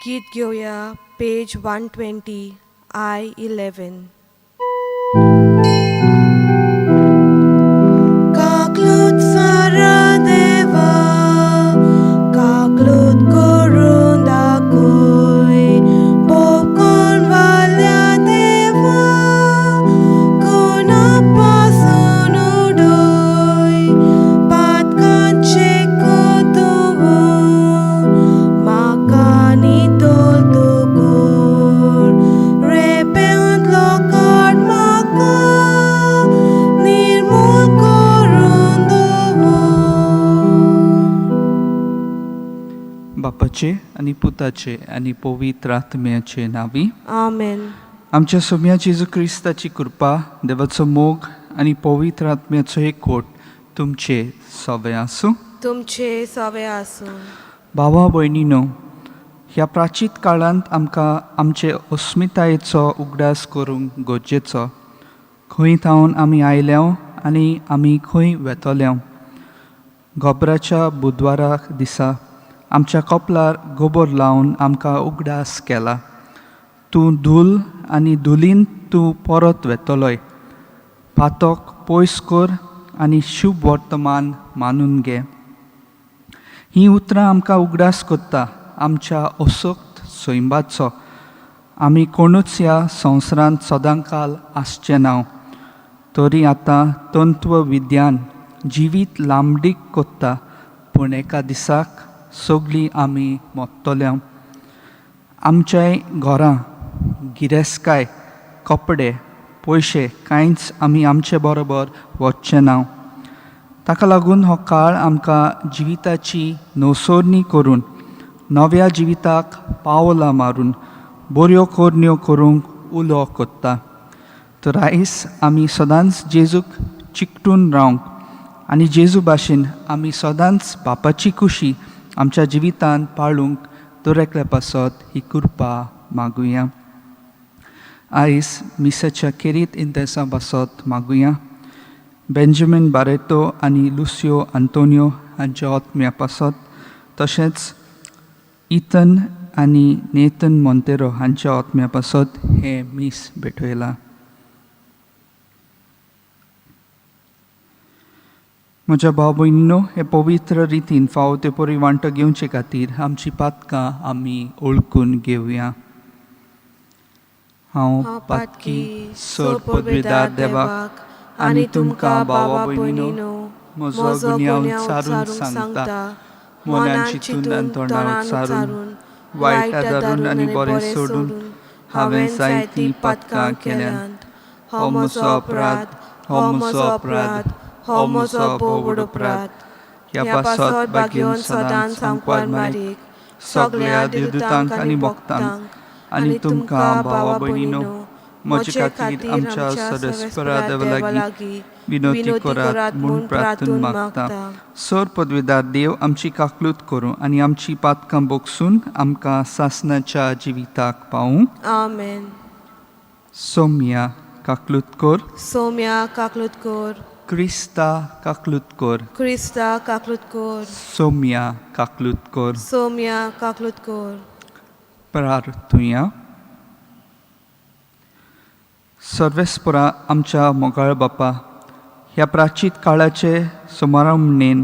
गीत घेवया पेज 120 I 11. काकलूत सारा देवा, काकलूत करून दाखय, बोबकोण वाल्या देवा, कोणा पासून उडय, पातकांचे कोतून म्हाका नितळ तूं कर, रेब्यांतलो काड म्हाका, निर्मूल करून दवर. बापाचे आनी पुताचे आनी पवित्र आत्म्याचे नांवी. आमेन. आमच्या सोम्या जेजू क्रिस्ताची कृपा, देवाचो मोग आनी पवित्र आत्म्याचो एकवट तुमचे सवे आसूं. तुमचे सवे आसूं. भावा भयणीनो, ह्या प्राचीत काळांत आमकां आमचे अस्मितायेचो उगडास करूंक गरजेचो. खंय थावन आमी आयल्या आनी आमी खंय वेतल्या. गोबराच्या बुधवारा दिसा आमच्या कपलार गोबोर लावन आमकां उगडास केला. तूं धूल आनी धुलीन तूं परत वेतलोय. पातक पयस कर आनी शुभ वर्तमान मानून घे. हीं उतरां आमकां उगडास करता आमच्या असक्त सैमाचो. आमी कोणूच ह्या संवसारांत सदांकाल आसचे ना. तरी आतां तंत्वविज्ञान जिवीत लांबडीक कोत्ता, पूण एका दिसाक सगळीं आमी मोडटले. आमच्याय घरां, गिरेस्तकाय, कपडे, पयशे कांयच आमी आमचे बरोबर वचचे ना. ताका लागून हो काळ आमकां जिविताची नवसरणी करून नव्या जिविताक पावलां मारून बऱ्यो करण्यो करूंक उलो कोत्ता. तर आयज आमी सदांच जेजूक चिकटून रावंक आनी जेजू भाशेन आमी सदांच बापाची खुशी आमच्या जिवितांत पाळूंक दर एकल्या पासत ही कृपा मागुया. आयज मिसाच्या खेरीत इंतेसां पासत मागुया. बेंजामीन बारेतो आनी लुसियो आंतोनियो हांच्या आत्म्या पासत, तशेंच इथन आनी नेथन मोंतेरो हांच्या आत्म्या पासत हें मीस भेटयलां. म्हज्या भाव भयणीनो, हे पवित्र रितीन फावो ते परी वांटो घेवचे खातीर आमची पातकां आमी ओळखून घेवया. हांव पातकी सर पदवेदार देवाक आनी तुमकां भावा भयणीनो म्हजो गुन्यांव सारून सांगता. मनान चिंतून आनी तोंडान उच्चारून, वायट आदारून आनी बरें सोडून हांवें जायतीं पातकां केल्यांत. हो म्हजो अपराध, हो म्हजो अपराध, हो म्हजो भोव अपराध. ह्या पासत भाग्योन सदांच आमकां मारीक सगळ्या देवदूतांक आनी भक्तांक आनी तुमकां भावा भयणीनो म्हजे खातीर आमच्या सरस्परा देवा लागीं विनोती करात म्हूण प्रार्थून मागता. सर पदवेदार देव आमची काकलूत करूं आनी आमची पातकां बोगसून आमकां सासनाच्या जिविताक पावूं. आमेन. सोम्या काकलूत कर. सोम्या काकलूत कर. क्रिस्ता काकलूत कर. क्रिस्ता काकलूत कर. सोम्या काकलूत कर. सोम्या काकलूत कर. प्रार्थुया. सर्वेस्परा आमच्या मोगाळ बापा, ह्या प्राचीत काळाचे सुमारामणेन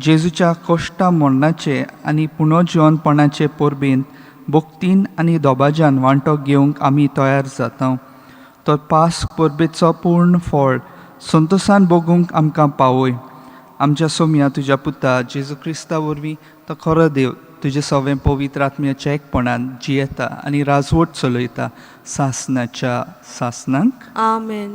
जेजूच्या कोश्टा मरणाचे आनी पुनर्जिवनपणाचे परबेन भक्तीन आनी दोबाज्यान वांटो घेवंक आमी तयार जाता. तो पास परबेचो पूर्ण फळ संतोसान भोगूंक आमकां पावय. आमच्या सोम्या तुज्या पुता जेजू क्रिस्ता वरवीं तो खरो देव तुजें सवें पवित्र आत्म्याच्या एकपणान जियेता आनी राजवट चलयता सासनाच्या सासनाक. आमेन.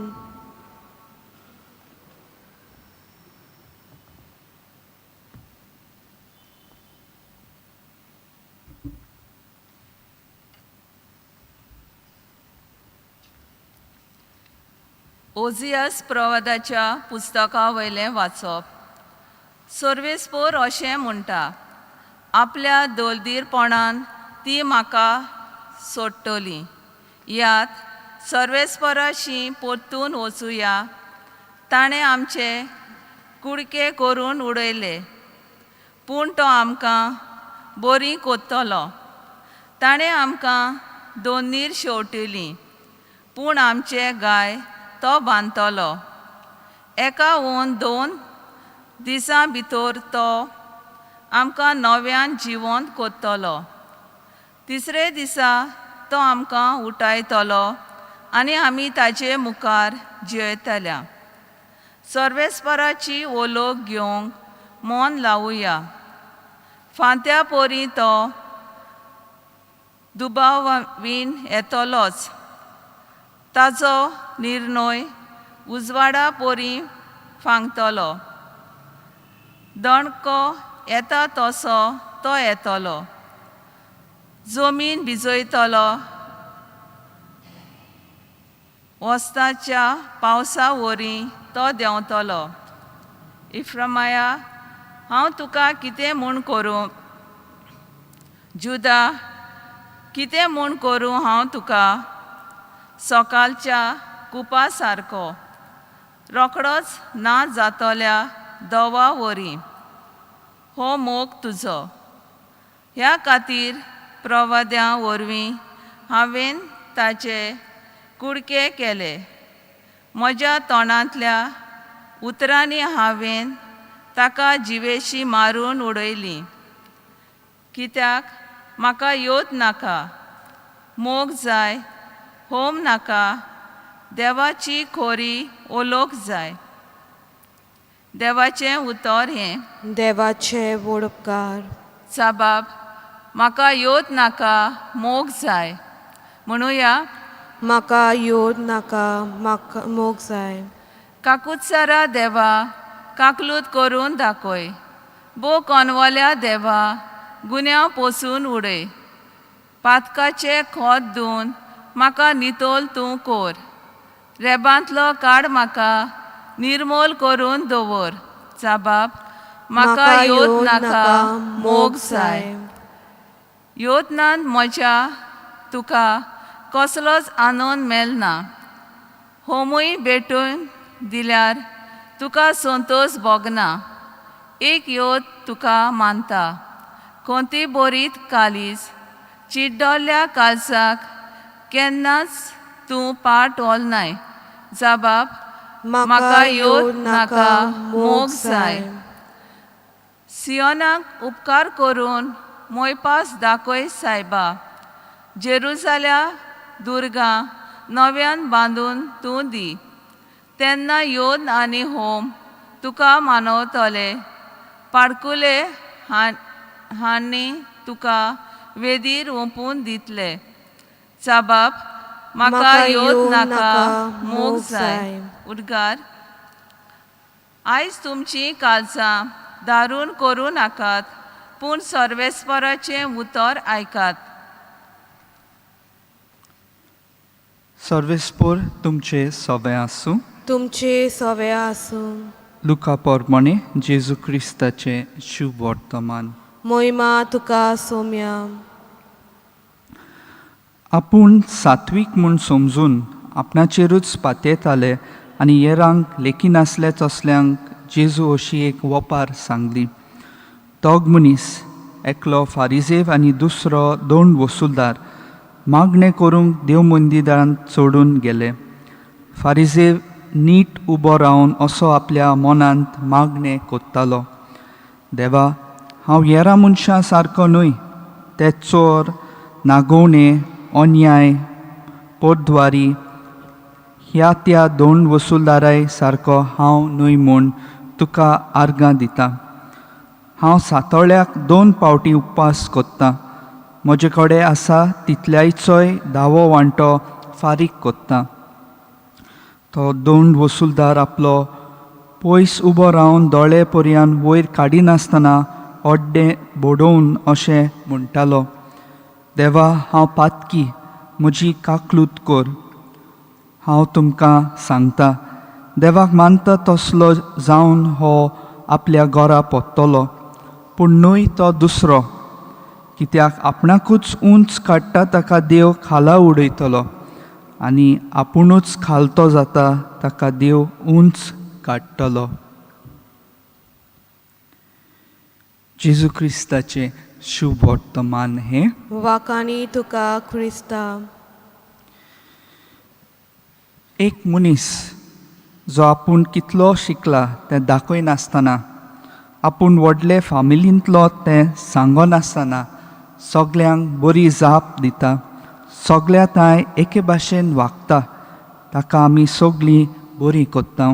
ओझियस प्रवादाच्या पुस्तका वयलें वाचप. सर्वेस्पोर अशें म्हणटा, आपल्या दलदीरपणान ती म्हाका सोडटली. यात सर्वेस्पराशी परतून वचुया. ताणें आमचे कुडके करून उडयले, पूण तो आमकां बरी कोत्तलो. ताणें आमकां दोनीर शेंवटिली, पूण आमचे गाय तो बांदतलो. एका वोन 2 दिसां भितर तो आमकां नव्यान जिवंत कोत्तलो. तिसरे दिसा तो आमकां उठायतलो आनी आमी ताजे मुखार जियेतल्या. सर्वेस्पराची ओलोक घेवंक मन लावुया. फांत्या पोरी तो दुबावीन येतलोच. ताजो निर्णय उजवाडा पोरी फांगतलो. दणको येता तसो तो येतलो. जमीन भिजयतलो वस्ताच्या पावसा वरी तो देंवतलो. इफ्रमाया, हांव तुका कितें म्हूण करूं? जुदा, कितें म्हूण करूं हांव तुका? सकाळच्या कुपा सारको रोखडोच ना जातल्या दवा वरी हो मोग तुजो. ह्या खातीर प्रवाद्यां वरवीं हांवें ताचे कुडके केले. म्हज्या तोंडांतल्या उतरांनी हांवें ताका जिवेशी मारून उडयली. कित्याक म्हाका योत नाका, मोग जाय, होम नाका, देवाची खोरी ओलोक जाय. देवाचें उतर हें. देवाचे वोडपकार. साबाब, म्हाका योत नाका, मोग जाय. म्हणुया, म्हाका योद नाका, म्हाका मोग जाय. काकुत्सरा देवा, काकलूत करून दाखय. बो कोनवल्या देवा, गुन्यांव पोसून उडय. पातकाचें खोत धुवन म्हाका नितोल तूं कोर. रेबांतलो काड म्हाका, निर्मोल करून दवर. साबाब, म्हाका योत नाका, मोग जाय. योतनान म्हज्या तुका कसलोच आनंद मेलना. होमूय भेटून दिल्यार तुका संतोश भोगना. एक योत तुका मानता. कोंती बोरीत कालीज चिड्डोल्या कालसाक केन्नाच तूं पाट ओलनाय. जाबाब, म्हाका योत नाका, मोग जाय. सियोनाक उपकार करून मोयपास दाखय सायबा. जेरुजाल्या दुर्गां नव्यान बांदून तूं दी. तेन्ना योन आनी होम तुका मानवतले. पाडकुले हांणी तुका वेदीर ओंपून दितले. साबाब, म्हाका योत नाका, मोग जाय. उद्गार. आयज तुमचीं कालसां दारून करूं नाकात, पूण सर्वेस्पराचें उतर आयकात. सर्वेस्पोर तुमचे सवे आसूं. तुमचे सवे आसूं. लुका पोरमणे जेजू क्रिस्ताचें शुभ वर्तमान. मोहिमा तुका सोम्या. आपूण सात्वीक म्हूण समजून आपणाचेरूच पातयेताले आनी येरांक लेखिनासले तसल्यांक जेजू अशी एक वपार सांगली. दोग मनीस, एकलो फारिजेव आनी दुसरो दोन वसुलदार, मागणें करूंक देव मंदिरांत चडून गेले. फारिजेव नीट उबो रावन असो आपल्या मनांत मागणें कोत्तालो, देवा, हांव येरा मनशां सारको न्हय, ते चोर, नागोवणे, अन्याय, पोटद्वारी ह्या त्या दोन वसुलदाराय सारको हांव न्हय म्हूण तुका आर्गां दिता. हांव सातोळ्याक 2 फावटी उपास कोत्तां. म्हजे कडेन आसा तितल्याचोय दावो वांटो फारीक कोत्तां. तो दोन वसुलदार आपलो पयस उबो रावन दोळे पर्यान वयर काडिनासतना ओड्डें बडोवन अशें म्हणटालो, देवा, हांव पातकी, म्हजी काकलूत कर. हांव तुमकां सांगता, देवाक मानता तसलो जावन हो आपल्या घरा पडटलो, पूण न्हय तो दुसरो. कित्याक आपणाकूच उंच काडटा ताका देव खाला उडयतलो आनी आपुणूच खालतो जाता ताका देव उंच काडटलो. जेजू क्रिस्ताचें शुभ वर्तमान हें. वाकाणी तुका क्रिस्ता. एक मनीस जो आपूण कितलो शिकला तें दाखयनासतना, आपूण व्हडले फामिलींतलो तें सांगनासतना सगल्यांक बरी जाप दिता, सगल्या तांय एके भाशेन वागता, ताका आमी सगळीं बरीं कोत्ता.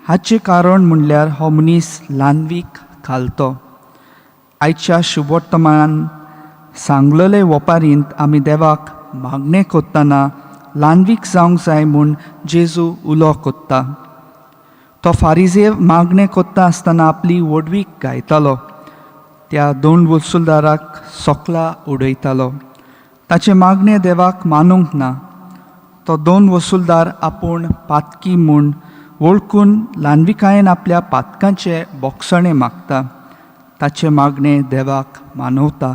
हाचें कारण म्हणल्यार हो मनीस ल्हानवीक घालतो. आयच्या शुभवर्तमान सांगलेले वपारींत आमी देवाक मागणें कोत्तना ल्हानवीक जावंक जाय म्हूण जेजू उलो कोत्ता. तो फारिजेव मागणें कोत्ता आसतना आपली व्हडवीक गायतालो, त्या दोन वसुलदाराक सोकला उडयतालो. ताचें मागणें देवाक मानूंक ना. तो दोन वसुलदार आपूण पातकी म्हूण वळखून ल्हानविकायेन आपल्या पातकांचें बोगसणें मागता. ताचें मागणें देवाक मानवता.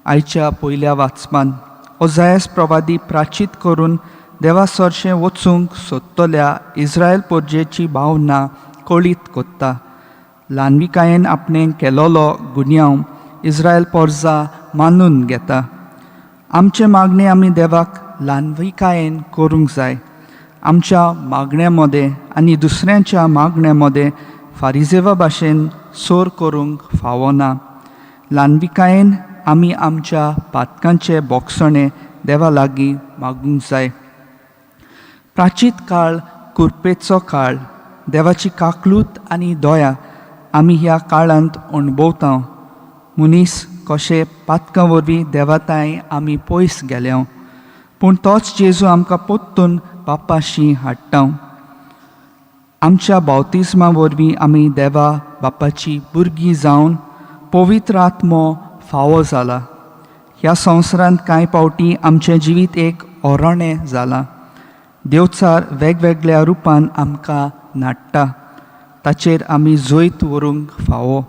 आयच्या पयल्या वाचपान ओजायस प्रवादी प्राचीत करून देवा सरशें वचूंक सोदतल्या इस्रायल पोरजेची भावना कळीत कोत्ता. ल्हानविकायेन आपणें केलोलो गुन्यांव इस्रायल पोरजा मानून घेता. आमचें मागणें आमी देवाक ल्हानविकायेन करूंक जाय. आमच्या मागण्या मदें आनी दुसऱ्यांच्या मागण्या मदें फारिजेवा भाशेन सोर करूंक फावना. ल्हानविकायेन आमी आमच्या पातकांचे बोगसणें देवा लागीं मागूंक जाय. प्राचीत काळ कुरपेचो काळ, देवाची काकलूत आनी दया आमी ह्या काळांत अणभवता. मनीस कशे पातकां वरवीं देवाताय आमी पयस गेल्या, पूण तोच जेजू आमकां परतून बापाशी हाडटा. आमच्या बावतिज्मा वरवीं आमी देवा बापाची भुरगीं जावन पवित्र आत्मो फावो जाला. ह्या संवसारांत कांय फावटी आमचें जिवीत एक ओरणें जालां. देवचार वेगवेगळ्या रुपान आमकां नाडटा, ताचेर आमी जैत व्हरूंक फावो.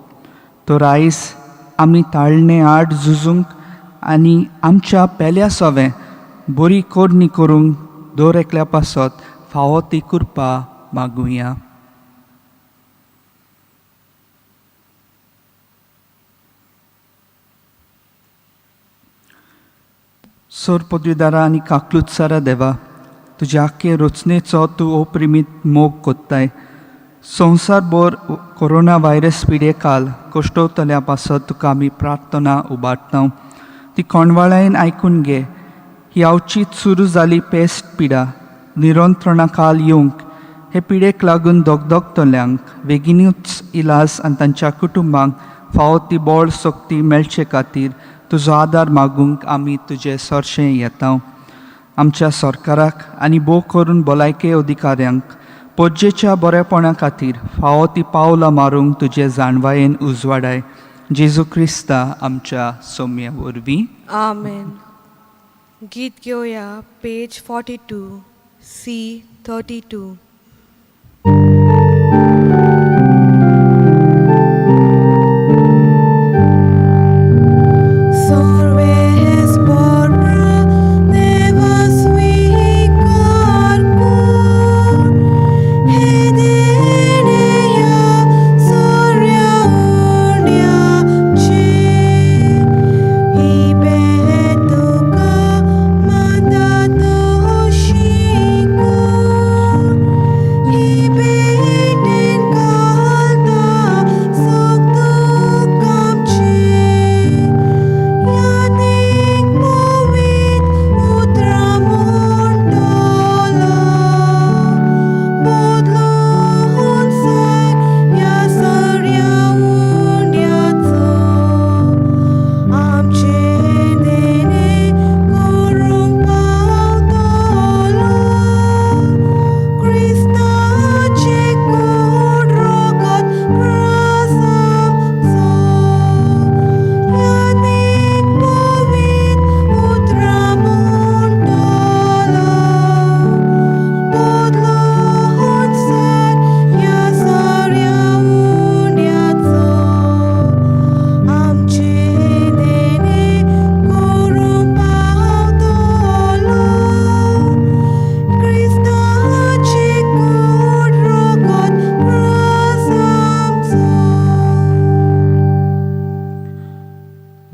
तर आयज आमी ताळणे आड झुजूंक आनी आमच्या पेल्या सवें बरी करणी करूंक दर एकल्या पासत फावो ती कृपा मागुया. सोर पदवीदारा आनी काकलुतसारा देवा, तुज्या आख्खे रचनेचो तूं अप्रिमीत मोग कोत्ताय. संवसारभर कोरोना व्हायरस पिडे काल कश्टवतल्या पासत तुका आमी प्रार्थना उबारता. ती कोणवाळायन आयकून घे. ही अवचीत सुरू जाली पेस्ट पिडा निरंत्रणा काल येवंक हे पिडेक लागून दगदगतल्यांक बेगीनूच इलाज आनी तांच्या कुटुंबांक फावो ती बळ शक्ती मेळचे खातीर तुजो आदार मागूंक आमी तुजे सरशें येता. आमच्या सरकाराक आनी भोव करून भलायके अधिकाऱ्यांक पोरजेच्या बरेपणा खातीर फावो ती पावलां मारूंक तुजे जाणवायेन उजवाडाय. जेजू क्रिस्ता आमच्या सोम्या वरवीं. आमेन. गीत घेवया पेज 42 C 32. Sorves porra devas vicar cor, Hederea soria unia ce, Ibetuca mandato shicor,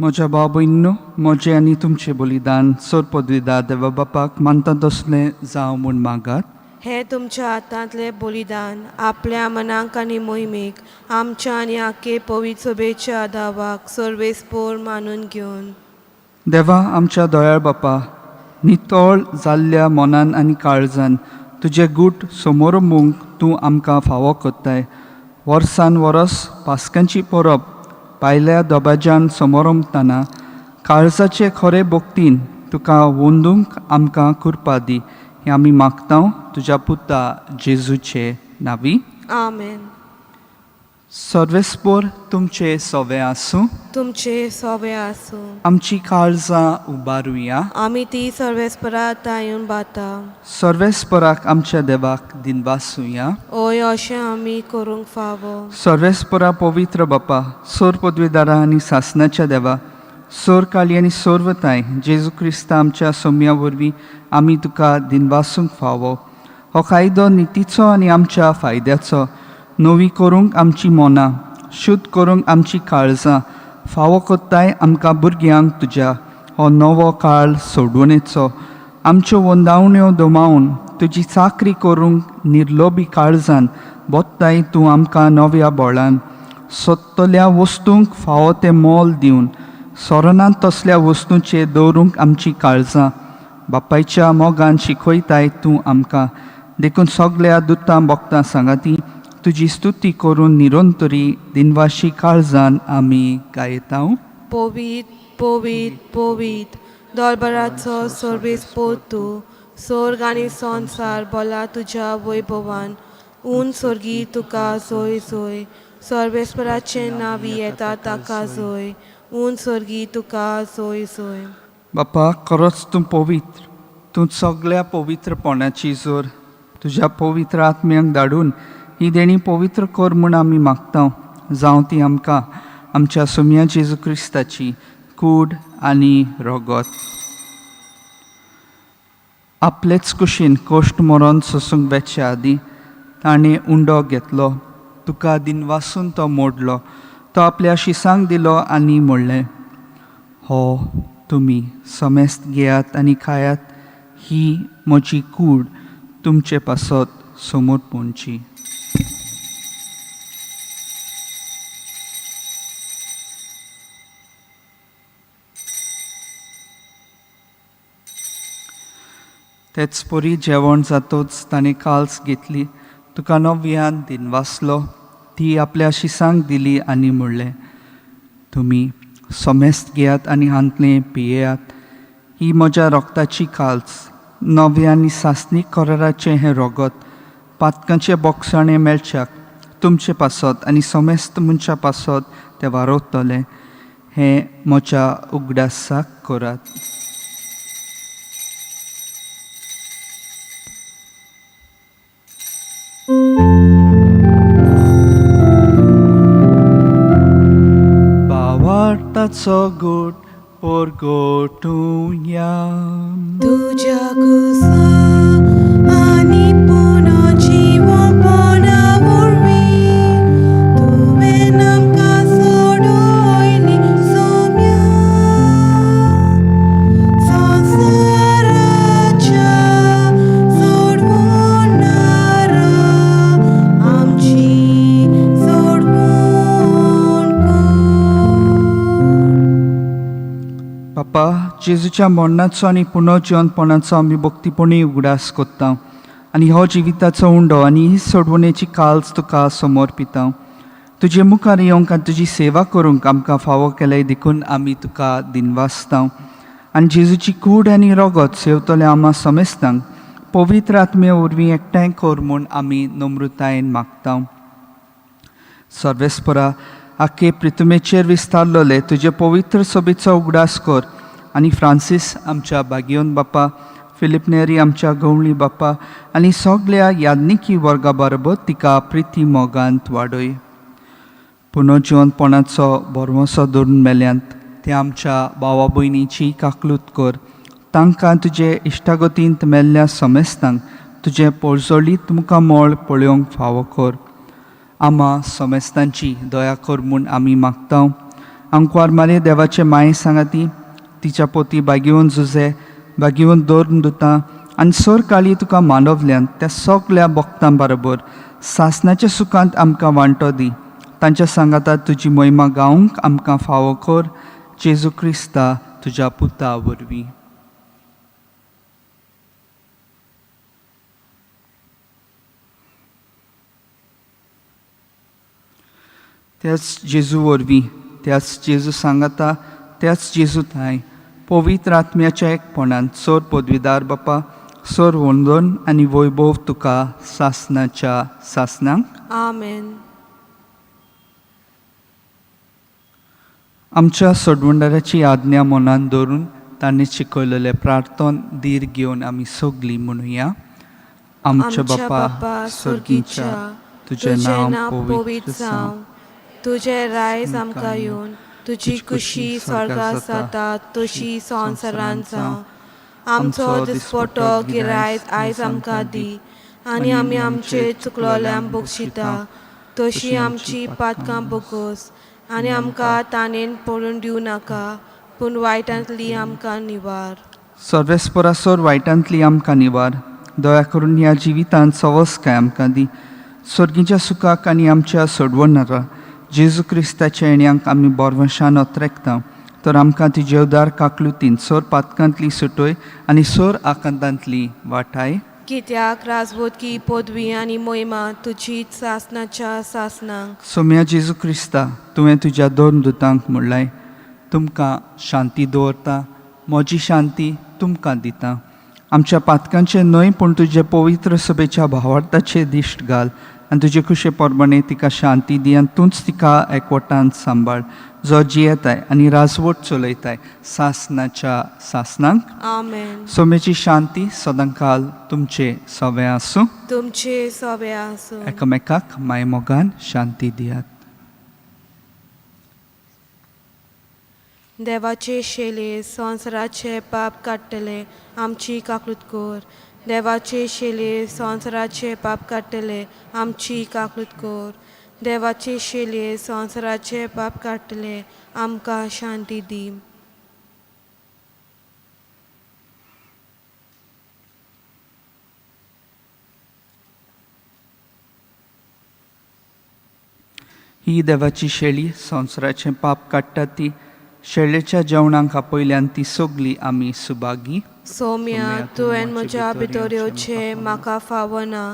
म्हज्या भाव भयणींनो, म्हजें आनी तुमचें बलिदान सर पदवीदार देवा बापाक मानता तसलें जावं म्हूण मागात. हें तुमच्या हातांतलें बलिदान आपल्या मनाक आनी मोहिमेक आमच्या आनी आखे पवित्र सभेच्या दावाक सर्वेस्पोर मानून घेवन. देवा आमच्या दयाळ बापा, नितळ जाल्ल्या मनान आनी काळजान तुजें गूट समोरमूंक तूं आमकां फावो करताय. वर्सान वरस पास्कांची परब पायल्या दबाज्यान समोरमतना काळजाचे खरे भक्तीन तुका वंदूंक आमकां कृपा दी, हें आमी मागता तुज्या पुता जेजूचे नांवी. आमेन. सर्वेस्पोर तुमचे सोवे आसूं. तुमचे सोवे आसूं. आमची काळजां उबारुया. आमी ती सर्वेस्परा येवन बाता. सर्वेस्पराक आमच्या देवाक दिनवासुया. ओय, अशें आमी करूंक फावो. सर्वेस्परा पवित्र बापा, सोर पदवीदारा आनी सासनाच्या देवा, सोर काली आनी सोर्वताय जेजू क्रिस्ता आमच्या सोम्या वरवीं आमी तुका दिनवासूंक फावो. हो कायदो नितीचो आनी आमच्या फायद्याचो, नवी करूंक आमची मनां, शुद्ध करूंक आमची काळजां फावो कोत्ताय आमकां भुरग्यांक तुज्या. हो नवो काळ सोडवणेचो, आमच्यो वंदावण्यो दमावन तुजी चाकरी करूंक निर्लोबी काळजान बोत्ताय तूं आमकां नव्या बळान. सोदतल्या वस्तूंक फावो तें मोल दिवन सोरनात तसल्या वस्तूंचेर दवरूंक आमची काळजां बापायच्या मोगान शिकयताय तूं आमकां. देखून सगल्या दुतां बोगतां सांगाती तुजी स्तुती करून निरंतरी दिनवाशी काळजान आमी गायता. पवीत पवीत पवीत दोलबराचो सर्वेस्पोर तूं, स्वर्ग आनी संवसार बोला तुज्या वैभवान. ऊन स्वर्गी तुका जोय जोय, सर्वेस्पराचें नांवी येता ताका जोय. ऊन स्वर्गी तुका जोय जोय. बापा, खरोच तूं पवित्र, तूं सगल्या पवित्रपणाची जोर. तुज्या पवित्र आत्म्यांक धाडून ही देणी पवित्र कर म्हूण आमी मागता. जावं ती आमकां आमच्या सोम्या जेजू क्रिस्ताची कूड आनी रगत. आपलेच कुशीन कोश्ट मरोन सोसूंक वेच्या आदीं ताणें उंडो घेतलो, तुका दिनवासून तो मोडलो, तो आपल्या शिसांक दिलो आनी म्हणलें, हो तुमी समेस्त घेयात आनी खायात, ही म्हजी कूड तुमचे पासत समोर पोंची. तेच परी जेवण जातोच ताणें काल्स घेतली, तुका नव्यान दिनवासलो, ती आपल्या शिसांक दिली आनी म्हणलें, तुमी समेस्त घेयात आनी हांतलें पियेयात, ही म्हज्या रोगताची काल्स, नव्या आनी सासणीक कराराचें हें रोगत पातकांचें बोगसाणें मेळच्याक तुमचे पासत आनी समेस्त मनशां पासत तें वारवतलें, हें म्हज्या उगडासाक करात. भावार्थाचो गोट परगटुया. तुज्या कुसा आनी पुनर्जिवपणा वरवीं तुवें आमकां सोडयली सोम्या. संवसाराच्या सोडवणारा आमची सोडवण कर. बापा, जेजूच्या मरणाचो आनी पुनर्जिवनपणाचो आमी भक्तीपणी उगडास करता आनी हो जिविताचो उंडो आनी ही सोडवणेची काल्स तुका समर्पिता. तुजे मुखार येवंक आनी तुजी सेवा करूंक आमकां फावो केलें देखून आमी तुका दिनवासता. आनी जेजूची कूड आनी रोगत सेवतले आमा समेस्तांक पवित्र आत्मे वरवीं एकठांय कर म्हूण आमी नम्रतायेन मागता. सर्वेस्परा, आखे प्रितुमेचेर विस्तारलोले तुजे पवित्र सोबीचो उगडास कर आनी फ्रांसीस आमच्या बागियोन बापा, फिलीप नेरी आमच्या गवळी बापा आनी सगल्या याज्ञिकी वर्गा बरोबर तिका प्रिती मोगांत वाडय. पुनर्जिवनपणाचो भरवंसो धरून मेल्यांत ते आमच्या भावा भयणीची काकलूत कर, तांकां तुजे इश्टागतींत मेल्ल्या समेस्तांक तुजें पोळजोळीत मुखामळ पळोवंक फावो कर. आमा समेस्तांची दया कर म्हूण आमी मागता. आंकवार मारे देवाचे माये सांगाती तिच्या पोती बागेवन जुजे बागेवन दोर दुता आनी सोर काळी तुका मानवल्यान त्या सगल्या भक्तां बरोबर सासणाच्या सुखांत आमकां वांटो दी. तांच्या सांगाता तुजी मोहिमा गावंक आमकां फावो कर, जेजू क्रिस्ता तुज्या पुता वरवीं. त्याच जेजू वरवीं, त्याच जेजू सांगाता, त्याच जेजू थांय पवित्र आत्म्याच्या एकपणान सोर पदवीदार बापा, सोर वंदन आनी वैभव तुका सासणाच्या सासणाक. आमेन. आमच्या सोडवणदाराची आज्ञा मनान दवरून ताणें शिकयलेलें प्रार्थन धीर घेवन आमी सगलीं म्हणुया. आमच्या बापा स्वर्गीच्या, तुजें नांव पवित्र जावं, तुजें रायज आमकां येवन, तुजी खुशी स्वर्गात जाता तशी संवसारांत जावं. आमचो दिसपटो गिरायत आयज आमकां दी, आनी आमी आमचे चुकलोल्यांक बक्षिता तशी आमची पातकां बोगोस, आनी आमकां ताणेन पडून दिवं नाका, पूण वायटांतली आमकां निवार. सर्वेस्परासोर वायटांतली आमकां निवार. दया करून ह्या जिवितांत सवस्काय आमकां दी. स्वर्गीच्या सुखाक आनी आमच्या सोडवणारा जेजू क्रिस्ताच्या येण्याक आमी बोरवशान अत्रेकता, तर आमकां ती जेवदार काकलुतीन सोर पातकांतली सुटोय आनी सोर आकांतांतली वाटाय. कित्याक राजवोतकी पदवी आनी मोहिमा तुजीच सासणाच्या सासणाक. सोम्या जेजू क्रिस्ता, तुवें तुज्या दोन दुतांक म्हणलाय, तुमकां शांती दवरता, म्हजी शांती तुमकां दिता. आमच्या पातकांचें न्हय पूण तुजे पवित्र सभेच्या भावार्थाचें दिश्ट घाल आनी तुजे खुशे प्रमाणे तिका शांती दी आनी तूंच तिका एकवटान सांबाळ, जो जियेताय आनी राजवट चलयताय सासणाच्या सासणाक. आमेन. सोमेची शांती सदांकाल तुमचे सवे आसूं. तुमचे सवे आसूं. एकामेकाक मायमोगान शांती दियात. देवाचे शेले संवसाराचे पाप काडटले, आमची काकूत कर. देवाचे शेले संवसाराचे पाप काडटले, आमची काकूत कर. देवाचे शेले संवसाराचे पाप काडटले, आमकां शांती दी. ही देवाची शेळी संवसाराचें पाप काडटा ती शेळेच्या जेवणाक आपयल्यान ती सगली आमी सुभागी. सोम्या, तुवें म्हज्या भितर येवचें म्हाका फावना,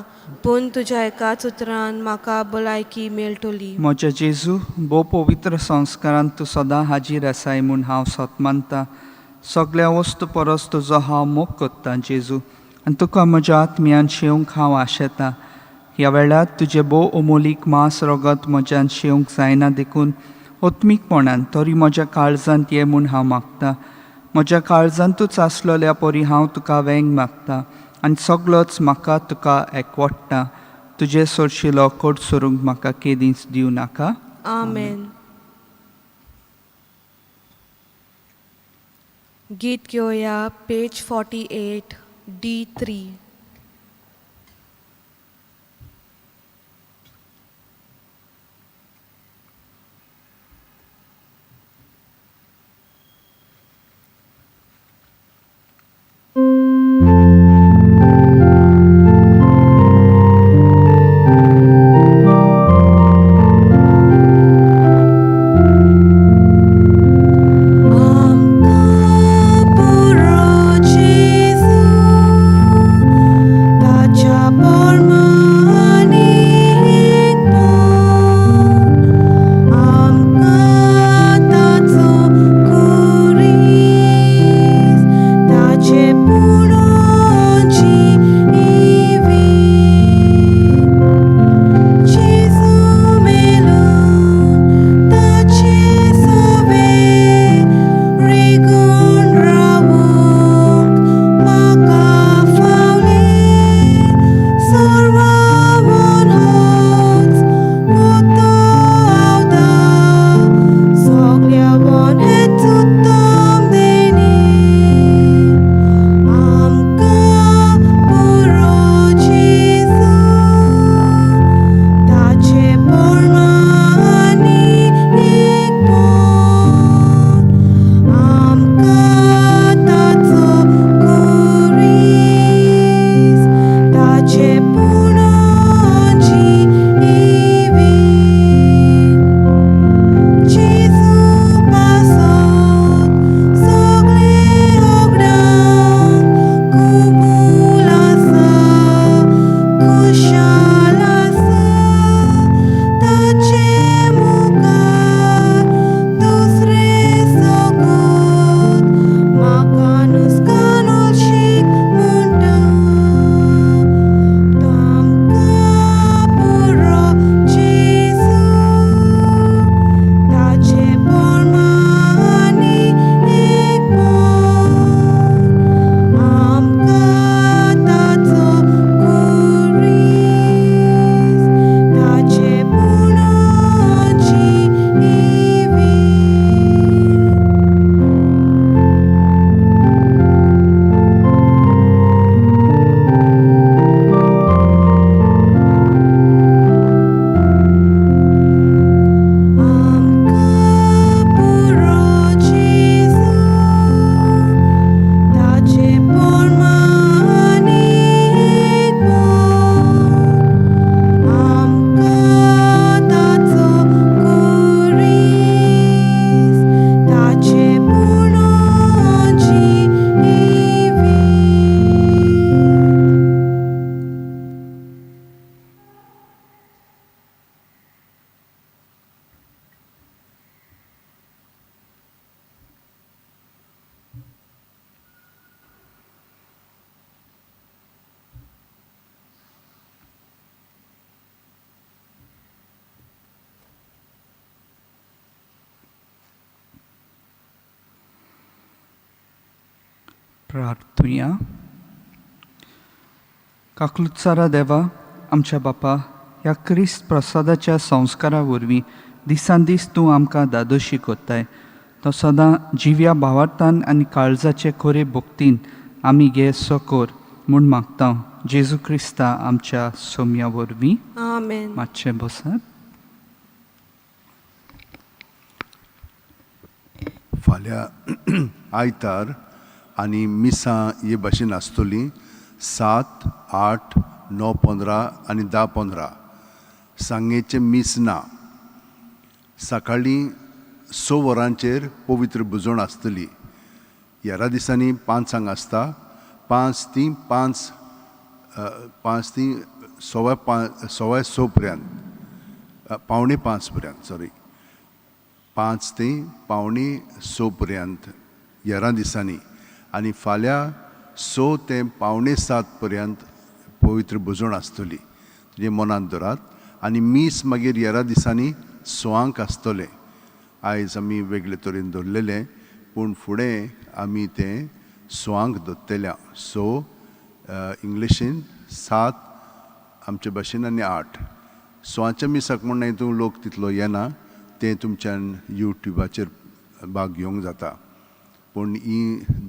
पूण तुज्या एकाच उतरान म्हाका भलायकी मेळटली. म्हज्या जेजू, भोव पवित्र संस्कारान तूं सदां हाजीर आसाय म्हूण हांव सत मानता. सगल्या वस्तू परस तुजो हांव मोग कोत्तां जेजू, आनी तुका म्हज्या आत्म्यान शेवंक हांव आशेतां. ह्या वेळार तुजें भोव अमोलीक मांस रगत म्हज्यान शेवंक जायना देखून आत्मीकपणान तरी म्हज्या काळजांत ये म्हूण हांव मागता. म्हज्या काळजांतूच आसलेल्या परी हांव तुका वेंग मागता आनी सगलोच म्हाका तुका एकवट्टा. तुजे सोरशिलो कोट सोरूंक म्हाका केदींच दिवं नाका. आमेन. गीत घेवया पेज 48 D3. आमकां पुरो जेजू, प्रार्थुया. काकलुत्सारा देवा, आमच्या बापा, ह्या क्रिस्त प्रसादाच्या संस्कारा वरवीं दिसान दीस तूं आमकां दादोशी कोत्ताय, तो सदां जिव्या भावार्थान आनी काळजाचे खोरे भक्तीन आमी घे सो कोर म्हूण मागता, जेजू क्रिस्ता आमच्या सोम्या वरवीं. आमेन. मातशें बसात. फाल्यां आयतार आनी मिसां हे भाशेन आसतलीं: 7, 8, 9:15 आनी 10:15. सांगेचें मीस ना. सकाळीं 6 वरांचेर पवित्र भुजवण आसतली. हेरा दिसांनी 5 आंक आसता, 5 ती 5, 5 ती 5:15, 6:15 पर्यंत, 4:45 पर्यंत, सॉरी, 5 ते 5:45 पर्यंत हेरा दिसांनी आनी फाल्यां 6 ते 6:45 पर्यंत पवित्र भुजवण आसतली. तुजें मनांत धरात. आनी मीस मागीर हेरा दिसांनी 6 आंक आसतलें. आयज आमी वेगळे तरेन दवरलेलें, पूण फुडें आमी तें 6 आंक दवरतले. 6 इंग्लिशीन, 7 आमचे भाशेन आनी 8. 6 आंच्या मिसाक म्हण हितून लोक तितलो येना, तें तुमच्यान युट्युबाचेर भाग घेवंक जाता. पूण ही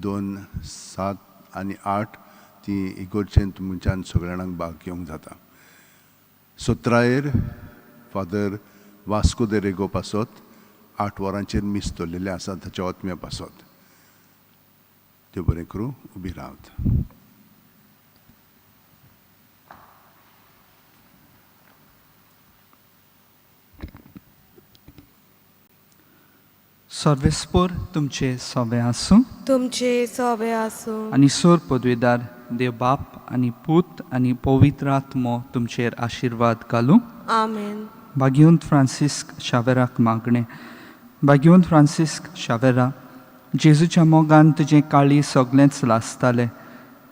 दोन, 7 आनी 8, ती इगोर्जेन तुमच्यान सगळ्या जाणांक भाग घेवंक जाता. 17 यर फादर वास्को दे रेगो पासत 8 वरांचेर मीस दवरलेलें आसा, ताच्या आत्म्या पासत. देव बरें करूं. उबी रावत. सर्वेस्पोर तुमचे सवे आसूं. तुमचे सोबे आसूं. आनी सोर पदवेदार देव बाप आनी पूत आनी पवित्र आत्मो तुमचेर आशिर्वाद घालूं. आमेन. भाग्यवंत फ्रांसिस्क शावेराक मागणें. भाग्यवंत फ्रांसिस्क शावेरा, जेजूच्या मोगान तुजें काळी सगळेंच लासतालें.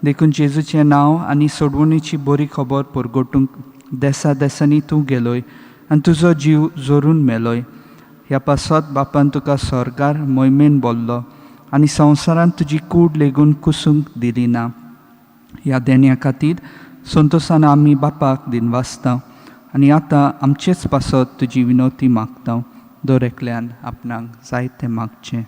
देखून जेजूचें नांव आनी सोडवणीची बरी खबर परगटूंक देसा देसांनी तूं गेलोय आनी तुजो जीव जोरून मेलोय. ह्या पासत बापान तुका स्वर्गार मोहिमेन बोल्लो आनी संवसारांत तुजी कूड लेगून कुसूंक दिली ना. ह्या देण्या खातीर संतोसान आमी बापाक दिनवासता आनी आतां आमचेच पासत तुजी विनवती मागता. दर एकल्यान आपणाक जाय तें मागचें.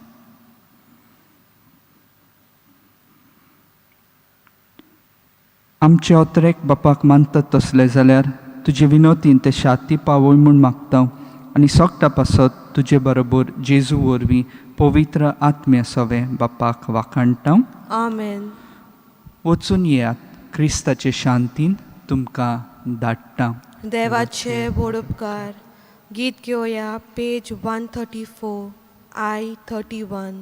आमचे अत्रेक बापाक मानतात तसले जाल्यार तुजे विनवतीन ते शाती पावय म्हूण मागता आनी सोगटा पासत तुजे बरोबर जेजू वरवीं पवित्र आत्म्या सवें बापाक वाखाणटा. आमेन. वचून येयात. क्रिस्ताचे शांतीन तुमकां धाडटा. देवाचे व्हड उपकार. गीत घेवया, page 134, I 31.